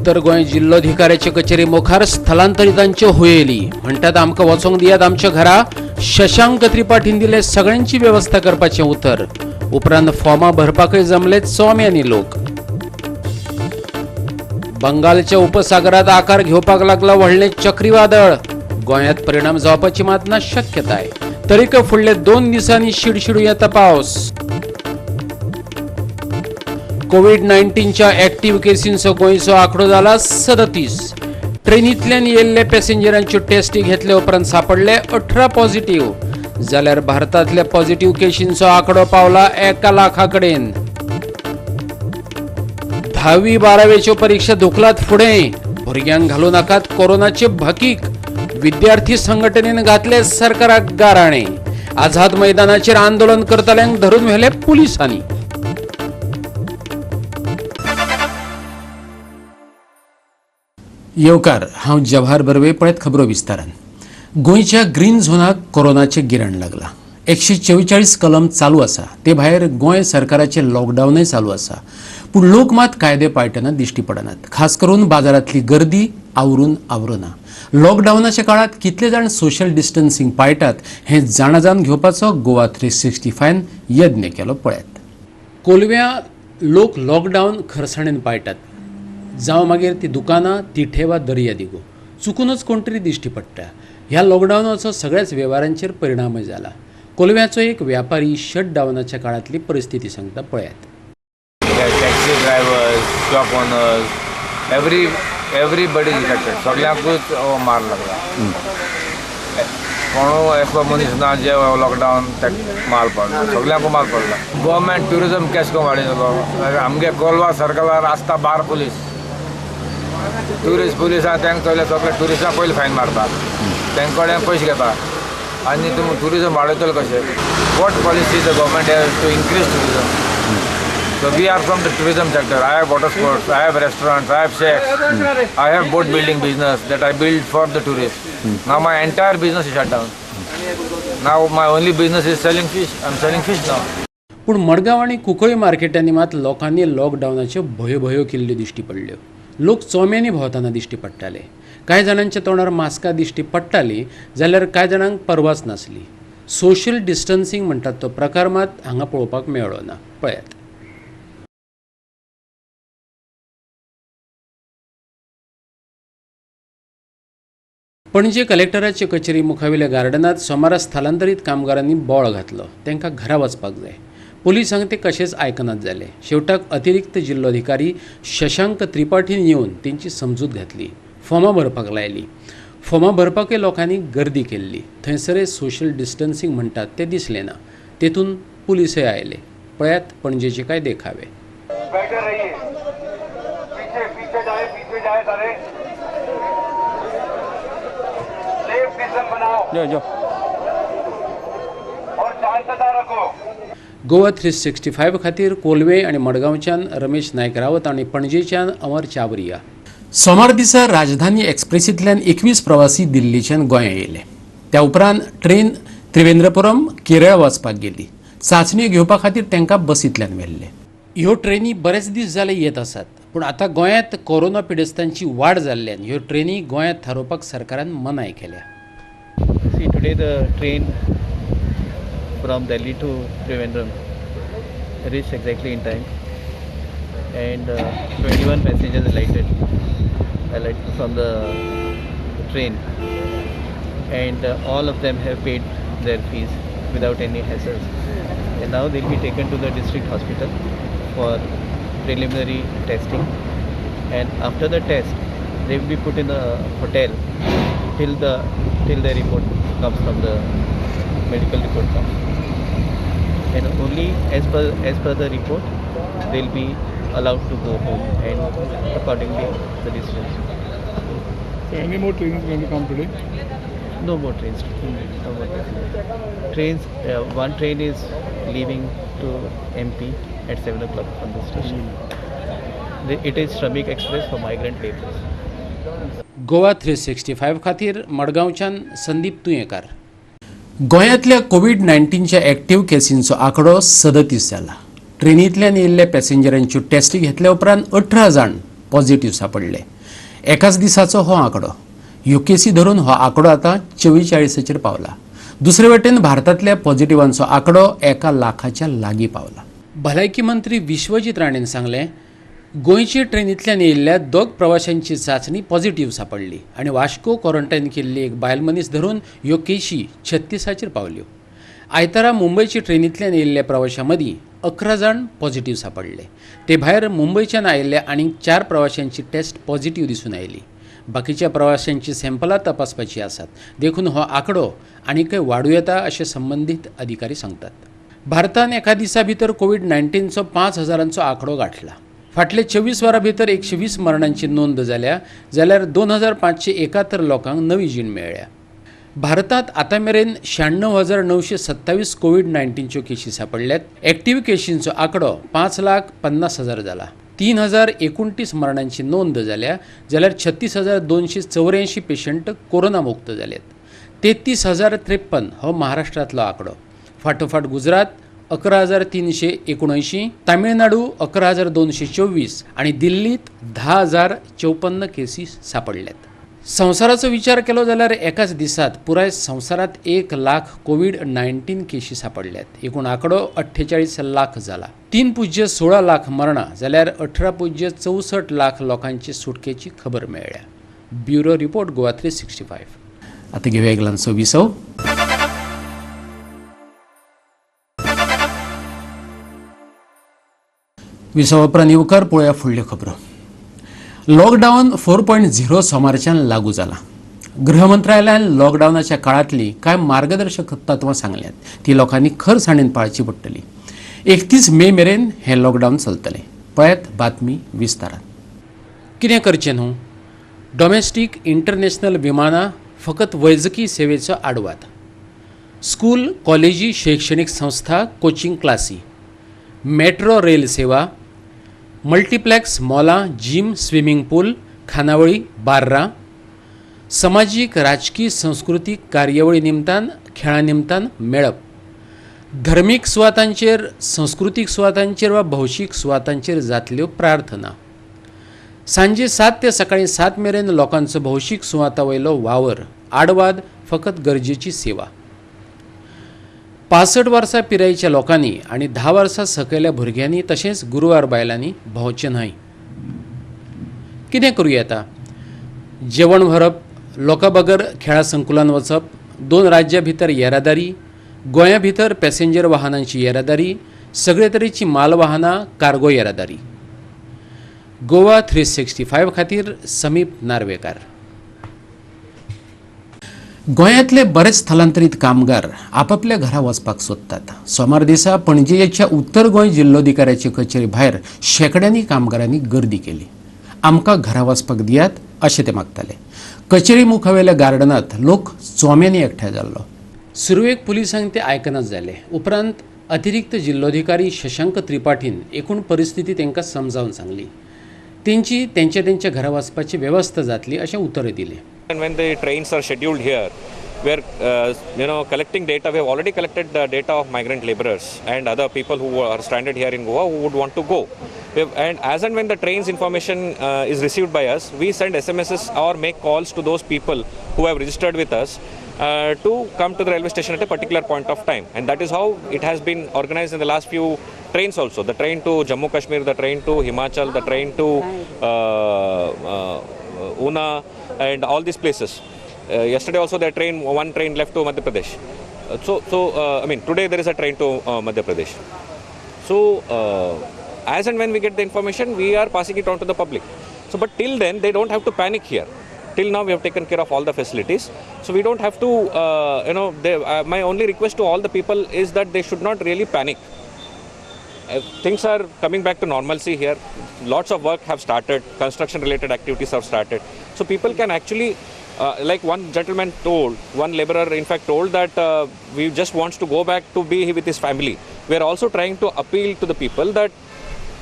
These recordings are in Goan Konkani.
उत्तर गोंय जिल्लोधिकाऱ्याचे कचेरी मुखार स्थलांतरितांच्यो हुयेली. म्हणटात आमकां वचोंक दियात आमच्या घरा. शशांक त्रिपाठीन दिले सगळ्यांची वेवस्था करपाचें उतर. उपरांत फॉर्मां भरपाकय जमले चोम्यांनी लोक. बंगालच्या उपसागरात आकार घेवपाक लागला व्हडलें चक्रीवादळ. गोंयांत परिणाम जावपाची मात ना शक्यताय. तरीकय फुडले 2 दिसांनी शिडशिडू येता पावस. कोवीड-19च्या ऍक्टिव्ह केसींचो गोंयचो आंकडो जाला 37. ट्रेनींतल्यान येयल्ले पॅसेंजरांच्यो टेस्टी घेतले उपरांत सापडले 18 पॉझिटिव्ह. जाल्यार भारतांतल्या पॉझिटिव्ह केशींचो आंकडो पावला 1 लाखा कडेन. 10वी 12वेच्यो परीक्षा धुकलात फुडें. भुरग्यांक घालू नाकात कोरोनाचे भकीक. विद्यार्थी संघटनेन घातले सरकाराक गाराणे. आझाद मैदानाचेर आंदोलन करतल्यांक धरून व्हेले पुलिसांनी. येवकार, हांव जवाहर बर्वे. पळयत खबरो विस्तारान. गोंयच्या ग्रीन झोनाक कोरोनाचें गिराण लागलां. 144 कलम चालू आसा. ते भायर गोंय सरकाराचें लॉकडावनय चालू आसा. पूण लोक मात कायदे पाळटना दिश्टी पडनात. खास करून बाजारांतली गर्दी आवरून आवरना. लॉकडावनाच्या काळात कितले जाण सोशल डिस्टन्सिंग पाळटात हें जाणा जावन घेवपाचो गोवा 365 यत्न केलो. पळयात. कोलव्यां लोक लॉकडावन खरसाणेन पाळटात. जावं मागीर ती दुकानां, तिठे वा दर्या दिगो. चुकूनच कोण तरी दिश्टी पडटा. ह्या लॉकडावनाचो सगळ्याच वेव्हारांचेर परिणामय जाला. कोलव्याचो एक व्यापारी शटडावनाच्या काळांतली परिस्थिती सांगता. पळयात. Taxi drivers, shop owners, everybody is affected. सगळ्यांकूच मार लागला. कोणू एकलो मनीस ना जे लॉकडावन माल पडला, सगळ्यांकू माल पडला. गव्हर्मेंट ट्युरिजम कॅश करून वाडयतलो. आमगे कोलवा सर्कलार आसता 12 पुलीस, ट्युरिस्ट पुलीस आहा. तांकां चोयले सगळे ट्युरिस्टां पयलीं फायन मारतात, तांचे कडेन पयशे घेता आनी तुमी ट्युरिजम वाडयतले कशें? What policy the government has to increase tourism? So we are from the tourism sector. I have water sports, I have restaurants, I have shacks, I have boat building business that I build for the tourists. Now my entire business is shut down. Now my only business is selling fish. I'm selling fish now. पूण मडगांव आनी कुंकळी मार्केटांनी मात लोकांनी लॉकडावनाच्यो भयो भयो केल्ल्यो दिश्टी पडल्यो. लोक चोम्यांनी भोंवतना दिश्टी पडटाले. कांय जाणांच्या तोंडार मास्कां दिश्टी पडटालीं जाल्यार कांय जाणांक परवाच नासली. सोशल डिस्टन्सिंग म्हणटात तो प्रकार मात हांगा पळोवपाक मेळ्ळो ना. पळयात. पणजे कलेक्टराचे कचेरी मुखावेल्या गार्डनात सोमारा स्थलांतरीत कामगारांनी बोळ घातलो. तांकां घरा वचपाक जाय. पुलिसांक ते कशेंच आयकनात जाले. शेवटाक अतिरिक्त जिल्लोधिकारी शशांक त्रिपाठीन येवन तेंची समजूत घातली. फॉर्मां भरपाक लायली. फॉर्मां भरपाकय लोकांनी गर्दी केल्ली. थंयसरय सोशल डिस्टन्सिंग म्हणटात तें दिसलें ना. तेतून पुलिसय आयले. पळयात पणजेचे काय देखावे. गोवा 365 खातीर कोलवे आनी मडगांवच्यान रमेश नायक रावत आनी पणजेच्यान अमर चावरिया. सोमार दिसा राजधानी एक्सप्रेसींतल्यान 21 प्रवासी दिल्लीच्यान गोंया येयले. त्या उपरांत ट्रेन त्रिवेंद्रपुरम केरळ वचपाक गेली. चांचणी घेवपा खातीर तांकां बसींतल्यान व्हेल्ले. ह्यो ट्रेनी बरेच दीस जाले येत आसात. पूण आतां गोंयांत कोरोना पिडेस्तांची वाड जाल्ल्यान ह्यो ट्रेनी गोंयांत थारोवपाक सरकारान मनाय केल्या. See, today the train from Delhi to Trivandrum reached exactly in time, and 21 passengers alighted from the train, and all of them have paid their fees without any hassles. And now they'll be taken to the district hospital for preliminary testing, and after the test they will be put in a hotel till the report comes from the medical report comes, and only as per the report they'll be allowed to go home, and accordingly the distance. So any more trains going to come today? No more trains. No more trains. Trains. One train is leaving to MP at 7 o'clock from the station. It is Shramik Express for migrant laborers. Goa 365 खातीर मडगांवच्यान संदीप तुयेंकार. गोंयांतल्या कोवीड 19च्या ऍक्टिव्ह केसींचो आंकडो 37 जाला. ट्रेनींतल्यान येयल्ल्या पॅसेंजरांच्यो टेस्टी घेतल्या उपरांत 18 जाण पॉझिटिव्ह सापडले. एकाच दिसाचो हो आंकडो. ह्यो केसी धरून हो आंकडो आतां 44 पावला. दुसरे वटेन भारतांतल्या पॉझिटिव्हांचो आंकडो 1 लाखाच्या लागीं पावला. भलायकी मंत्री विश्वजीत राणेन सांगलें, गोंयचे ट्रेनींतल्यान येयल्ल्या 2 प्रवाशांची चांचणी पॉझिटिव्ह सापडली आनी वास्को क्वॉरंटायन केल्ली एक बायल मनीस धरून ह्यो केशी 36 पावल्यो. आयतारा मुंबयचे ट्रेनींतल्यान येयल्ल्या प्रवाशां मदीं 11 जाण पॉझिटिव्ह सापडले. ते भायर मुंबयच्यान आयिल्ल्या आनीक 4 प्रवाशांची टेस्ट पॉझिटिव्ह दिसून आयली. बाकीच्या प्रवाशांची सॅम्पलां तपासपाची आसात, देखून हो आंकडो आनीकय वाडूं येता अशें संबंदीत अधिकारी सांगतात. भारतान एका दिसा भितर कोवीड-19चो 5000चो आंकडो गांठला. फाटले 24 वरां भितर 120 मरणांची नोंद जाल्या, जाल्यार 2571 लोकांक नवी जीण मेळ्ळ्या. भारतांत आतां मेरेन 96,927 कोवीड-19च्यो केशी सापडल्यात. एक्टिव्ह केशींचो आंकडो 5,50,000 जाला. 3,029 मरणांची नोंद जाल्या, जाल्यार 36,284 पेशंट कोरोना मुक्त जाल्यात. 33,053 हो महाराष्ट्रांतलो आंकडो. फाटोफाट गुजरात 11,379, तामिळनाडू 11,224 आनी दिल्लीत 10,054 केसी सापडल्यात. संवसाराचो विचार केलो जाल्यार एकाच दिसात पुराय संवसारांत 1 लाख कोवीड-19 केशी सापडल्यात. एकूण आंकडो 48 लाख जाला. 3.16 लाख मरणां जाल्यार 18.64 लाख लोकांची सुटकेची खबर मेळ्ळ्या. Bureau report, Goa 365. आतां घेवया एक ल्हानसो विसव. विसवा उपरांत येवकार पळोवया फुडल्यो खबरो. लॉकडावन 4.0 सोमारच्यान लागू जाला. गृह मंत्रालयान लॉकडावनाच्या काळांतली कांय मार्गदर्शक तत्वां सांगल्यात, ती लोकांनी खरसाणेन पाळची पडटली. 31 मे मेरेन हें लॉकडावन चलतलें. पळयात बातमी विस्तारान. कितें करचें न्हू? डॉमेस्टीक इंटरनॅशनल विमानां फकत वैजकी सेवेचो आडवाद. स्कूल, कॉलेजी, शैक्षणीक संस्था, कोचिंग क्लासी, मेट्रो रेल सेवा, मल्टिप्लेक्स मॉलां, जिम, स्विमींग पूल, खानावळी, बार्रां, समाजीक, राजकी, संस्कृतीक कार्यावळी निमतान, खेळां निमतान मेळप, धर्मीक सुवातांचेर, संस्कृतीक सुवातांचेर वा भौशीक सुवातांचेर जातल्यो प्रार्थना, सांजे 7 ते सकाळीं 7 मेरेन लोकांचो भौशीक सुवातां वयलो वावर, आडवाद फकत गरजेची सेवा. 65 वर्सां पिरायेच्या लोकांनी आनी 10 वर्सां सकयल्या भुरग्यांनी तशेंच गुरवार बायलांनी भोंवचें न्हय. कितें करूं येता? जेवण व्हरप, लोकां बगर खेळां संकुलान वचप, 2 राज्यां भितर येरादारी, गोंया भितर पॅसेंजर वाहनांची येरादारी, सगळे तरेची माल वाहनां, कार्गो येरादारी. गोवा 365 खातीर समीप नार्वेकार. गोंयांतले बरेच स्थलांतरीत कामगार आपापल्या घरा वचपाक सोदतात. सोमार दिसा पणजेच्या उत्तर गोंय जिल्लोधिकाऱ्याचे कचेरी भायर शेंकड्यांनी कामगारांनी गर्दी केली. आमकां घरा वचपाक दियात अशें ते मागताले. कचेरी मुखावेल्या गार्डनांत लोक चोम्यांनी एकठांय जाल्लो. सुरवेक पुलिसांक ते आयकनात जाले. उपरांत अतिरिक्त जिल्लोधिकारी शशांक त्रिपाठीन एकूण परिस्थिती तांकां समजावन सांगली. तेंची तेंच्या तेंच्या घरा वचपाची वेवस्था जातली अशें उतर दिलें. And when the trains are scheduled here, we are collecting data. We have already collected the data of migrant laborers and other people who are stranded here in Goa who would want to go. And as and when the trains information is received by us, we send SMSs or make calls to those people who have registered with us to come to the railway station at a particular point of time. And that is how it has been organized in the last few trains also. The train to Jammu Kashmir, the train to Himachal, the train to Una, and all these places. Yesterday also the train, one train left to Madhya Pradesh. Today there is a train to Madhya Pradesh. So as and when we get the information, we are passing it on to the public. So, but till then they don't have to panic here. Till now we have taken care of all the facilities. So we don't have to, my only request to all the people is that they should not really panic. Things are coming back to normalcy here. Lots of work have started, construction related activities have started. So people can actually, like one gentleman told, one laborer in fact told that we just wants to go back to be with his family. We are also trying to appeal to the people that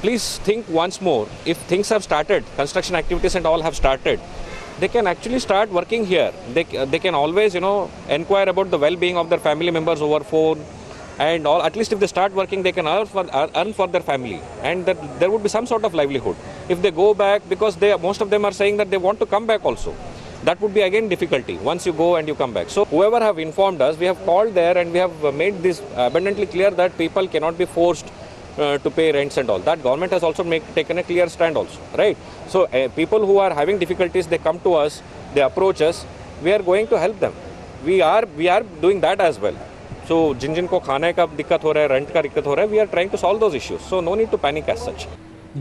please think once more. If things have started, construction activities and all have started, they can actually start working here. They can always, inquire about the well-being of their family members over phone and all. At least if they start working, they can earn for their family, and that there would be some sort of livelihood. If they go back, because they most of them are saying that they want to come back also. That would be again difficulty once you go and you come back. So whoever have informed us, we have called there and we have made this abundantly clear that people cannot be forced to pay rents and all. That government has also taken a clear stand also, right? So people who are having difficulties, they come to us, they approach us, we are going to help them. We are doing that as well. So जिन जिन को खाने का दिक्कत हो रहा है, rent का दिक्कत हो रहा है, we are trying to solve those issues. So no need to panic as such.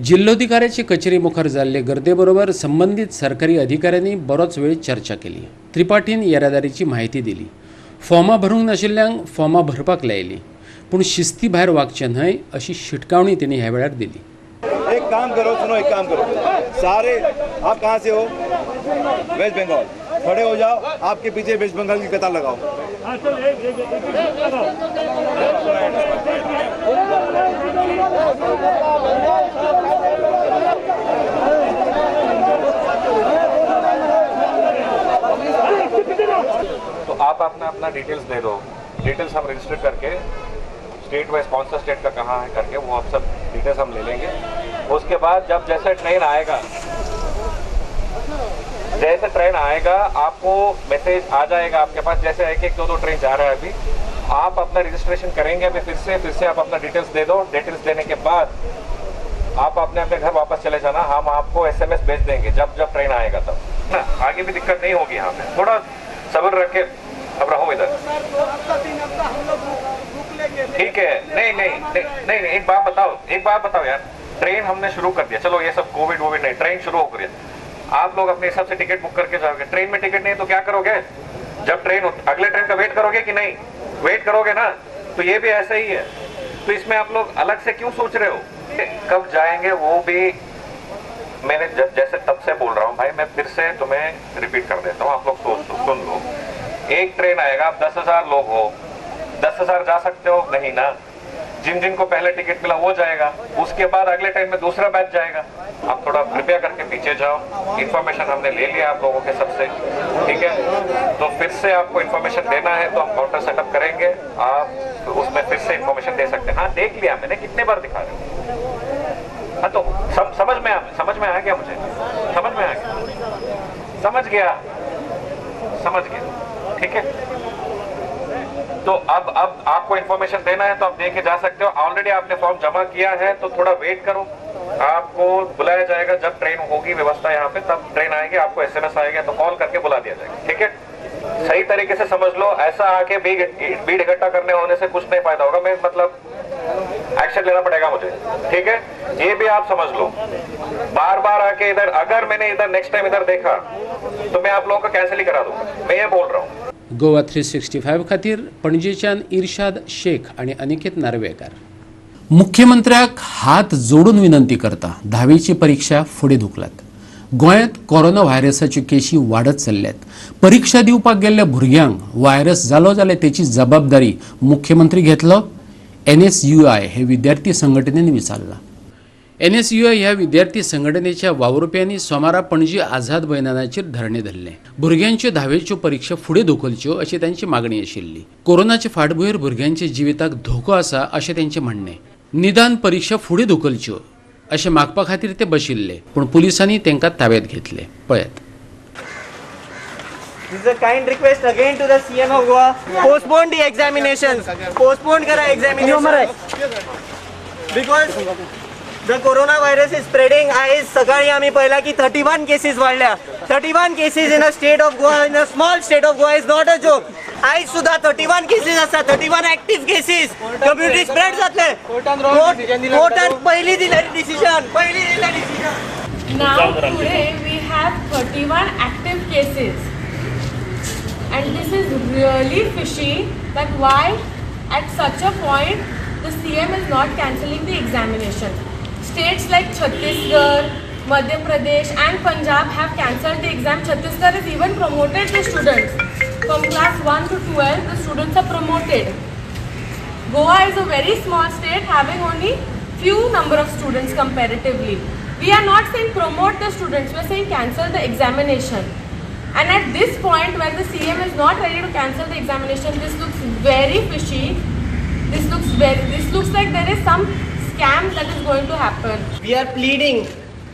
जिल्होधिकाऱ्याची कचेरी मुखार जाल्ले गर्दे बरोबर संबंदीत सरकारी अधिकाऱ्यांनी बरोच वेळ चर्चा केली. त्रिपाठीन येरादारीची म्हायती दिली. फॉर्मां भरूंक नाशिल्ल्यांक फॉर्मां भरपाक लायली, पूण शिस्ती भायर वागचें न्हय अशी शिटकावणी तेणी ह्या वेळार दिली. एक काम करो, सुनो, एक काम करो सारे, आप कहाँ से हो? वेस्ट बंगाल. खड़े हो जाओ, आपके पीछे वेस्ट बंगाल की कतार लगाओ. तो आप अपना अपना डिटेल्स दे दो, डिटेल्स हम रजिस्टर करके स्टेट वाइज कौन सा स्टेट का कहाँ है करके वो आप सब डिटेल्स हम ले लेंगे. उसके बाद जब जैसे ट्रेन आएगा, जैसे ट्रेन आएगा आपको मैसेज आ जाएगा आपके पास. जैसे एक एक दो दो ट्रेन जा रहा है अभी, आप अपना रजिस्ट्रेशन करेंगे अभी फिर से आप अपना डिटेल्स दे दो. डिटेल्स देने के बाद आप अपने अपने घर वापस चले जाना. हम आपको SMS भेज देंगे जब जब ट्रेन आएगा तब ना. आगे भी दिक्कत नहीं होगी. यहाँ पे थोड़ा सब्र रख के अब रहो इधर, ठीक है? नहीं नहीं नहीं नहीं, एक बात बताओ, एक बात बताओ यार, ट्रेन हमने शुरू कर दिया, चलो ये सब कोविड वोविड नहीं, ट्रेन शुरू हो गई, आप लोग अपने हिसाब से टिकट बुक करके जाओगे. ट्रेन में टिकट नहीं तो क्या करोगे? जब ट्रेन, अगले ट्रेन का वेट करोगे कि नहीं? वेट करोगे ना. तो ये भी ऐसा ही है. तो इसमें आप लोग अलग से क्यों सोच रहे हो? कब जाएंगे वो भी मैंने जब जैसे तब से बोल रहा हूँ भाई, मैं फिर से तुम्हें रिपीट कर देता हूँ, आप लोग सोच सुन लो. एक ट्रेन आएगा, आप 10,000 लोग हो, 10,000 जा सकते हो? नहीं ना. जिन जिन को पहले टिकट मिला वो जाएगा, उसके बाद अगले टाइम में दूसरा बैच जाएगा. आप थोड़ा कृपया करके पीछे जाओ. इन्फॉर्मेशन हमने ले लिया आप लोगों के सबसे, ठीक है? तो फिर से आपको इन्फॉर्मेशन देना है तो हम काउंटर सेटअप करेंगे, आप उसमें फिर से इन्फॉर्मेशन दे सकते हैं. हाँ देख लिया मैंने, कितने बार दिखा रहे हो. हाँ तो समझ में आ गया मुझे, समझ में आ गया, समझ गया, समझ गया, ठीक है. तो अब आपको इन्फॉर्मेशन देना है तो आप दे के जा सकते हो. ऑलरेडी आपने फॉर्म जमा किया है तो थोड़ा वेट करो, आपको बुलाया जाएगा जब ट्रेन होगी व्यवस्था यहाँ पे, तब ट्रेन आएगी, आपको SMS आएगा तो कॉल करके बुला दिया जाएगा, ठीक है? सही तरीके से समझ लो. ऐसा आके भीड़ इकट्ठा करने होने से कुछ नहीं फायदा होगा. मैं मतलब एक्शन लेना पड़ेगा मुझे, ठीक है? ये भी आप समझ लो. बार बार आके इधर, अगर मैंने इधर नेक्स्ट टाइम इधर देखा तो मैं आप लोगों का कैंसिल ही करा दूंगा, मैं ये बोल रहा हूँ. गोवा 365 खातीर पणजेच्यान इर्शाद शेख आणि अनिकेत नार्वेकर. मुख्यमंत्र्याक हात जोडून विनंती करता, धावीची परीक्षा फुडें धुकलात. गोंयांत कोरोना व्हायरसाच्यो केशी वाडत चल्ल्यात. परीक्षा दिवपाक गेल्ल्या भुरग्यांक व्हायरस जालो जाल्यार तेची जबाबदारी मुख्यमंत्री घेतलो? NSUI हे विद्यार्थी संघटनेन विचारलां. NSUI ह्या विद्यार्थी संघटनेच्या वावुरप्यांनी सोमारा पणजी आझाद मैदानाचेर धरणे धरले. भुरग्यांच्यो धावेच्यो परीक्षा फुडें धुकलच्यो अशी तांची मागणी आशिल्ली. कोरोनाचे फाटभुंयेर भुरग्यांच्या जिविताक धोको आसा अशें तांचें म्हणणें. निदान परीक्षा फुडें धुकलच्यो अशें मागपा खातीर ते बशिल्ले, पूण पुलिसांनी तांकां ताब्यात घेतले. पळयात. This is a kind request again to the CM of Goa. Postpone the examinations. Postpone kara examinations. Because the coronavirus is spreading. आयज सकाळी आमी पळयला की 31 केसीस वाडल्या. 31 cases in a state of Goa, in a small state of Goa is not a joke. आयज सुद्धा 31 केसीस आसा, 31 active cases. Community spread जातले. कोर्टान पयली दिले डिसिजन, पयली दिले decision. Now today we have 31 active cases. And this is really fishy that why at such a point the CM is not cancelling the examination. States like Chhattisgarh, Madhya Pradesh and Punjab have cancelled the exam. Chhattisgarh has even promoted the students. From class 1 to 12, the students are promoted. Goa is a very small state having only few number of students comparatively. We are not saying promote the students, we are saying cancel the examination. And at this point where the CM is not ready to cancel the examination, this looks very fishy. This looks like there is some scam that is going to happen. We are pleading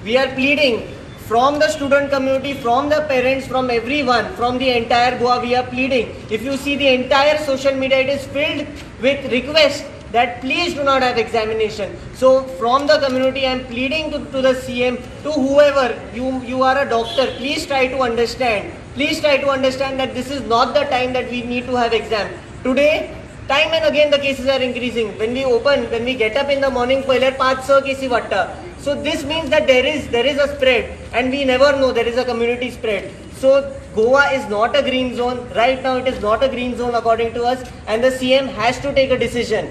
We are pleading from the student community, from the parents, from everyone, from the entire Goa, we are pleading. If you see the entire social media, it is filled with requests that please do not have examination. So from the community, I am pleading to the CM, to whoever, you are a doctor, please try to understand. Please try to understand that this is not the time that we need to have exam. Today, time and again the cases are increasing. When we open, when we get up in the morning, पयल्यार 5-6 केसी वाडटा. So this means that there is a spread, and we never know, there is a community spread. So Goa is not a green zone. Right now it is not a green zone according to us, and the CM has to take a decision.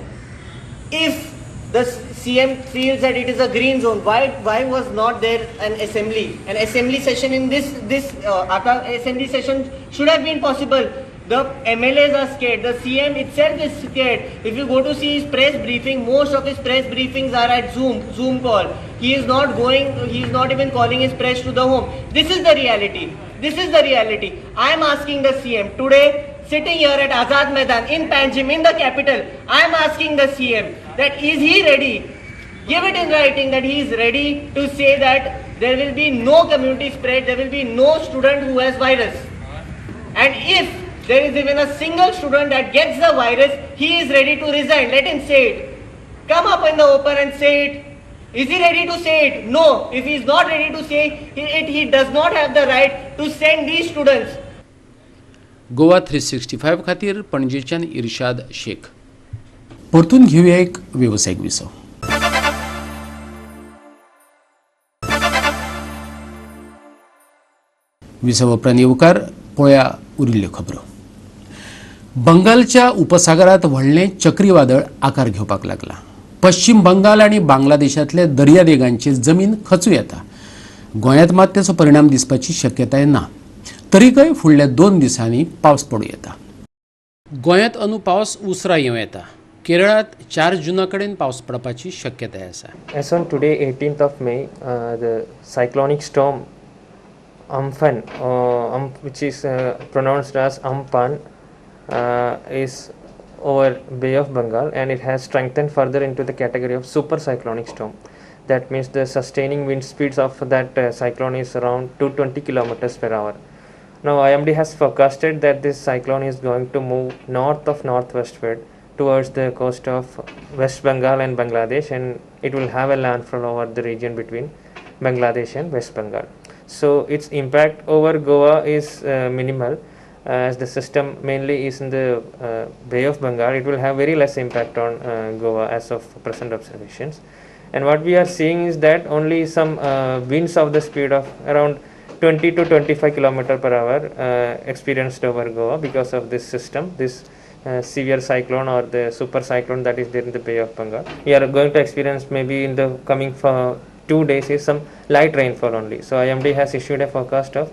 If the CM feels that it is a green zone, why was not there an assembly? An assembly session in this assembly session should have been possible. The MLAs are scared. The CM itself is scared. If you go to see his press briefing, most of his press briefings are at Zoom call. He is not going, he is not even calling his press to the home. This is the reality. This is the reality. I am asking the CM today, sitting here at Azad Maidan in Panjim, in the capital, I am asking the CM that is he ready? Give it in writing that he is ready to say that there will be no community spread, there will be no student who has virus. And if there is even a single student that gets the virus, he is ready to resign. Let him say it. Come up in the open and say it. Is he ready to say it? No. If he is not ready to say it, he does not have the right to send these students. Goa 365 खातीर पणजेच्यान इर्शाद शेख. परतून घेऊया एक वेवसायीक विसव. विसव उपरांत येवकार पळया उरिल्ल्यो खबरो. बंगालच्या उपसागरात व्हडलें चक्रीवादळ आकार घेवपाक लागला. पश्चिम बंगाल आनी बांगलादेशांतल्या दर्यादेगांचेर जमीन खचूं येता. गोंयांत मात तेचो परिणाम दिसपाची शक्यताय ना. तरीकय फुडल्या 2 दिसांनी पावस पडूं येता. गोंयांत अंदू पावस उसरा येवं येता. केरळांत 4 जुना कडेन पावस पडपाची शक्यताय आसा. As on today, 18th of May, the cyclonic storm Amphan, which is pronounced as Amphan, is over Bay of Bengal, and it has strengthened further into the category of super cyclonic storm. That means the sustaining wind speeds of that cyclone is around 220 kilometers per hour. Now IMD has forecasted that this cyclone is going to move north of northwestward towards the coast of West Bengal and Bangladesh, and it will have a landfall over the region between Bangladesh and West Bengal. So its impact over Goa is minimal, as the system mainly is in the Bay of Bengal. It will have very less impact on Goa as of present observations. And what we are seeing is that only some winds of the speed of around 20 to 25 km per hour experienced over Goa because of this system, this severe cyclone or the super cyclone that is there in the Bay of Bengal. We are going to experience maybe in the coming 2 days is some light rainfall only. So IMD has issued a forecast of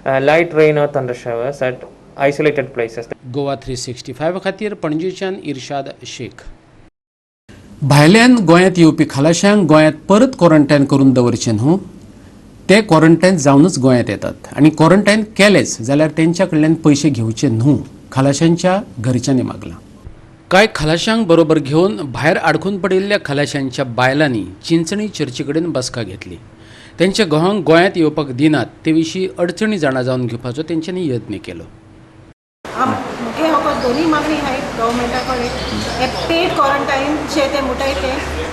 light rain or thunder showers at isolated places. Goa 365 खातीर पणजेच्यान इर्शाद शेख. भायल्यान गोंयांत येवपी खलाशांक गोंयांत परत क्वॉरंटायन करून दवरचें न्हू. ते क्वॉरंटायन जावनच गोंयांत येतात आनी क्वॉरंटायन केलेच जाल्यार तेंच्या कडल्यान पयशे घेवचे न्हू, खलाशांच्या घरच्यांनी मागलां. कांय खलाशांक बरोबर घेवन भायर आडखून पडिल्ल्या खलाशांच्या बायलांनी चिंचणी चर्ची कडेन बसका घेतली. तेंच्या घोवांक गोंयांत येवपाक दिनात ते विशीं अडचणी जाणा जावन घेवपाचो तेंच्यांनी यत्न केलो. मुगे फकत दोनूय मागणी आहाय गव्हर्मेंटा कडेन, हे पेड क्वॉरंटायन जे ते म्हणटाय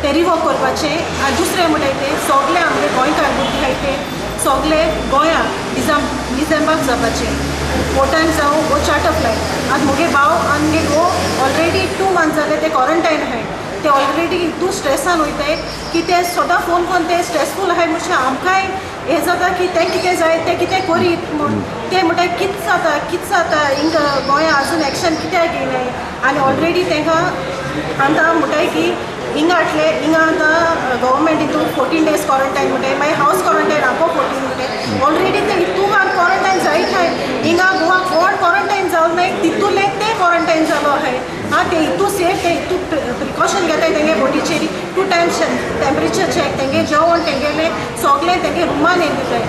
ते रिवोक करपाचें, आनी दुसरें म्हणटाय ते सगळे आमगे गोंयकार भुरगे आहाय ते सगळे गोंया डिसेंबाक जावपाचें, बोटान जावं वो चार्टर फ्लायट. आतां मुगे भाव आनी मुगे घोव ऑलरेडी 2 मंथ्स जाले ते क्वॉरंटायन आहाय. ते ऑलरेडी इतू स्ट्रेसान वयताय की ते सदां फोन करून ते स्ट्रेसफूल आहाय. म्हणजे आमकांय हें जाता की तें कितें जाय तें कितें करीत म्हूण. ते म्हणटाय कितें जाता कितें जाता हिंगा गोंया आजून एक्शन कित्याक घेयनाय. आनी ऑलरेडी तांकां आतां म्हणटाय की हिंगा हाडले, हिंगा आतां गव्हर्मेंट हितून 14 डेज क्वॉरंटायन म्हणटाय, मागीर हावस क्वॉरंटायन आमकां 14 म्हणटाय. ऑलरेडी ते हितून आतां क्वॉरंटायन जायत आहाय. हिंगा गोवा कोण क्वॉरंटायन जावं नाय तितूंतले ते क्वॉरंटायन जालो आहाय. आं ते हितू सेफ, ते हितू प्रिकॉशन घेताय तेंगे बोटीचेर 2 टायम्स टेम्परेचर चॅक, तेंगे जेवण तेंगेलें सगळें तेंगे रुमान हें दिताय.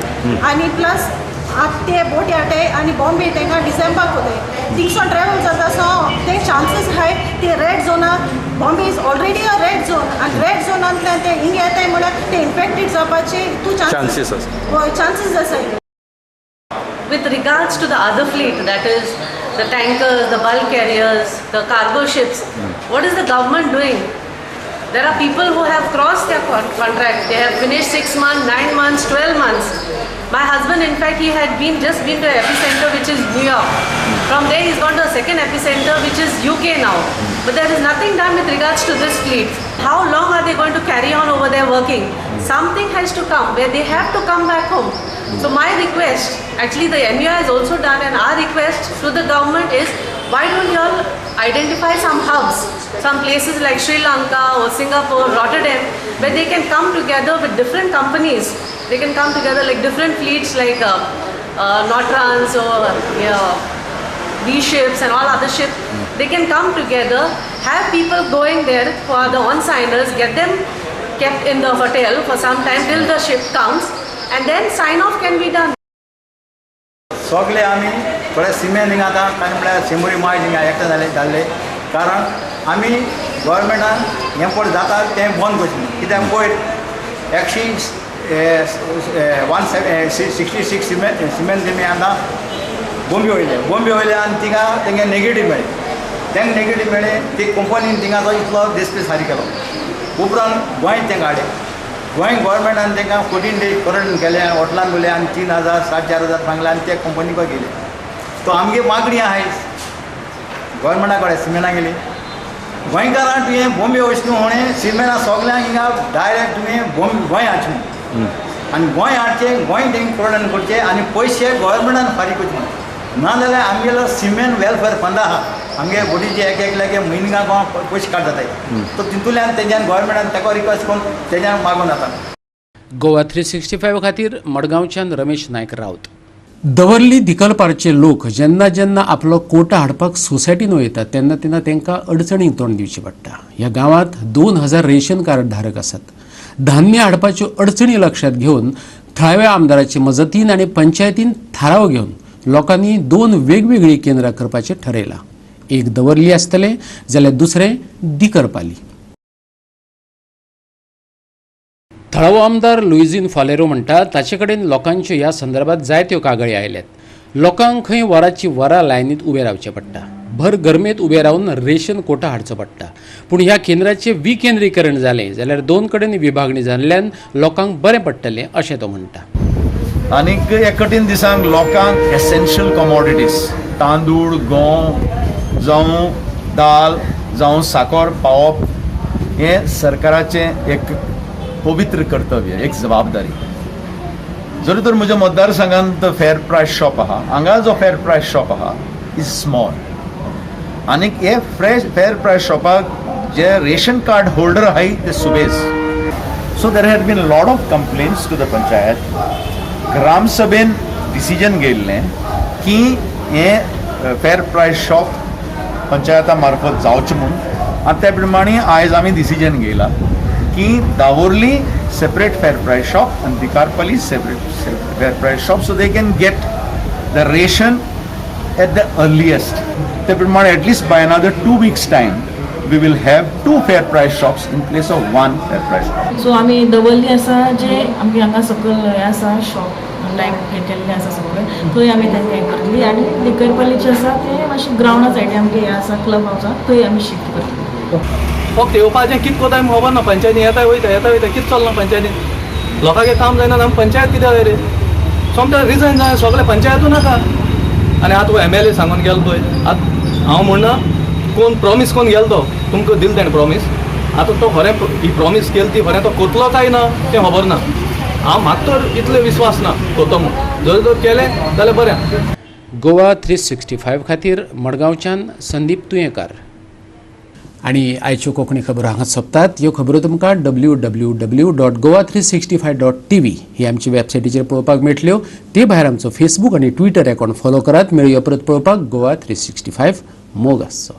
आनी प्लस आतां ते बोट हाडटाय आनी बॉम्बे तांकां डिसेंबराक वताय थिंगसून ट्रॅवल जाता सो ते चान्सीस आहाय ते रेड झोनाक. Bombay is already a red zone आनी रेड झोनांतल्यान ते हिंग येताय म्हळ्यार ते इन्फेक्टेड जावपाचे हितू चान्सीस आसा, चान्सीस आसाय. With regards to the other fleet, that is the tankers, the bulk carriers, the cargo ships, what is the government doing? There are people who have crossed their contract. They have finished 6 months, 9 months, 12 months. My husband, in fact, he had just been to an epicenter, which is New York. From there, he's gone to a second epicenter, which is UK now. But there is nothing done with regards to this fleet. How long are they going to carry on over there working? Something has to come where they have to come back home. So my request, actually the MUI has also done, and our request to the government is, why don't you all identify some hubs, some places like Sri Lanka or Singapore, Rotterdam, where they can come together with different companies. They can come together like different fleets like Nortrans or B ships and all other ships. They can come together, have people going there for the on-signers, get them kept in the hotel for some time till the ship comes, and then sign off can be done. सगळे आमी थोडे सिमेंट हिंगा आतां कांय म्हळ्यार सिमरी माय हिंगा एकठांय जाले जाल्ले कारण आमी गव्हर्मेंटान हें पळय जाता तें बंद करचें. कित्याक पयर 166 सिमेंट तेमी आतां बॉम्बे वयले, बॉम्बे वयले आनी थिंगा तेंगे नेगेटीव मेळ्ळें, तेंका नेगेटीव मेळ्ळें ती कंपनीन थिंगा तो इतलो डिस्प्ले सारी केलो. उपरांत गोंय तेंका हाडलें, गोंय गव्हर्मेंटान तांकां 14 डेज क्वॉरंटायन केलें आनी हॉटेलान दवरलें आनी 3,000 4,500 मागले आनी ते कंपनीक गेले. तो आमगे मागणी आहाय गव्हर्मेंटा कडेन सिमेंटा गेली गोंयकारां तुवें बॉम्बे वचून म्हणून सिमेंटा सगल्यांक हिंगा डायरेक्ट तुवें बॉम्बे गोंय हाडचें आनी गोंय हाडचें, गोंय तेंकां क्वॉरंटायन करचें आनी पयशे गव्हर्मेंटान फारीक करचे. ना जाल्यार आमगेलो सिमेंट वेलफेअर फंड आहा, आमगे बोटीचे एक एकल्याके म्हयन्याक पयशे काड जाताय, तो तितूंतल्यान तेज्यान गव्हर्मेंटान ताका रिक्वेस्ट करून तेज्यान मागून जाता. गोवा 365 खातीर मडगांवच्यान रमेश नायक राऊत. दवर्ली दिकलपारचे लोक जेन्ना जेन्ना आपलो कोटा हाडपाक सोसायटीन वयतात तेन्ना तेन्ना तांकां अडचणींक तोंड दिवचें पडटा. ह्या गांवांत 2000 रेशन कार्ड धारक आसात. धान्य हाडपाच्यो अडचणी लक्षात घेवन थळाव्या आमदाराचे मजतीन आनी पंचायतीन थाराव घेवन लोकांनी 2 वेगवेगळीं केंद्रां करपाचें ठरयलां. एक दवर्ली आसतलें जाल्यार दुसरें दिकरपाली. थळावो आमदार लुईझीन फालेरो म्हणटा ताचे कडेन लोकांच्यो ह्या संदर्भात जायत्यो कागाळी आयल्यात. लोकांक खंय वराची वरां लायनीत उबें रावचें पडटा, भर गरमेंत उबें रावन रेशन कोटा हाडचो पडटा. पूण ह्या केंद्राचें विकेंद्रीकरण जालें जाल्यार 2 कडेन विभागणी जाल्ल्यान लोकांक बरें पडटलें अशें तो म्हणटा. आनीक ह्या कठीण दिसांक लोकांक एसेन्शियल कमॉडिटीज तांदूळ, गंव जावं दाल जावं साकर पावप हें सरकाराचें एक पवित्र कर्तव्य, एक जबाबदारी. जरी तर म्हज्या मतदारसंघांत फेर प्रायस शॉप आहा, हांगा जो फेर प्रायस शॉप आहा is small आनीक हे फ्रेश फेर प्रायस शॉपाक जे रेशन कार्ड होल्डर आहाय ते सुबेज. So there had been lot of complaints to the panchayat. ग्रामसभेन decision घेयल्लें की हें फेर प्रायस शॉप पंचायता मार्फत जावचें म्हूण आनी त्या प्रमाणे आयज आमी डिसिजन घेयला की Davorlim separate fair price shop आनी Dicarpali separate fair price shop, so they can get the ration at the earliest. ते प्रमाणे at least by another 2 weeks time we will have 2 fair price shops in place of 1 fair price shop. So आमी दवर्ली आसा जे आमगे हांगा सकयल हें आसा शॉप लायक हें केल्लें आसा सगळें थंय आमी तांकां हें करतली आनी दिकरपालीचें आसा तें मातशें ग्रावंडा सायडीन आमगें हें आसा क्लब हावज थंय आमी शिफ्ट करतली. फक्त येवपाचें कितें कोताय खबर ना, पंचायतीन येता वयता येता वयता कितें चल्लां पंचायतीन, लोकांचें काम जायना आमी पंचायत कित्याक जाय रे, सोमतें रिजन जाय सगळें पंचायतूय नाका. आनी आतां MLA सांगून गेलो पळय, आतां हांव म्हणना कोण प्रॉमीस कोण गेलो तो तुमकां दिल तेणें प्रॉमीस, आतां तो खरें ही प्रॉमीस केली ती खरें तो कोतलो काय ना तें खबर ना. हांव म्हाका तर इतलो विस्वास ना कोतो म्हूण, जर तर केलें जाल्यार बरें. गोवा 365 खातीर मडगांवच्यान संदीप तुयेंकार. आनी आयच्यो कोंकणी खबरो हांगा सोंपतात. ह्यो खबरो तुमकां www.goa365.tv ही आमची वेबसायटीचेर पळोवपाक मेळटल्यो. ते भायर आमचो फेसबूक आनी ट्विटर अकावंट फॉलो करात. मेळुया परत पळोवपाक गोवा 365. मोग आसचो.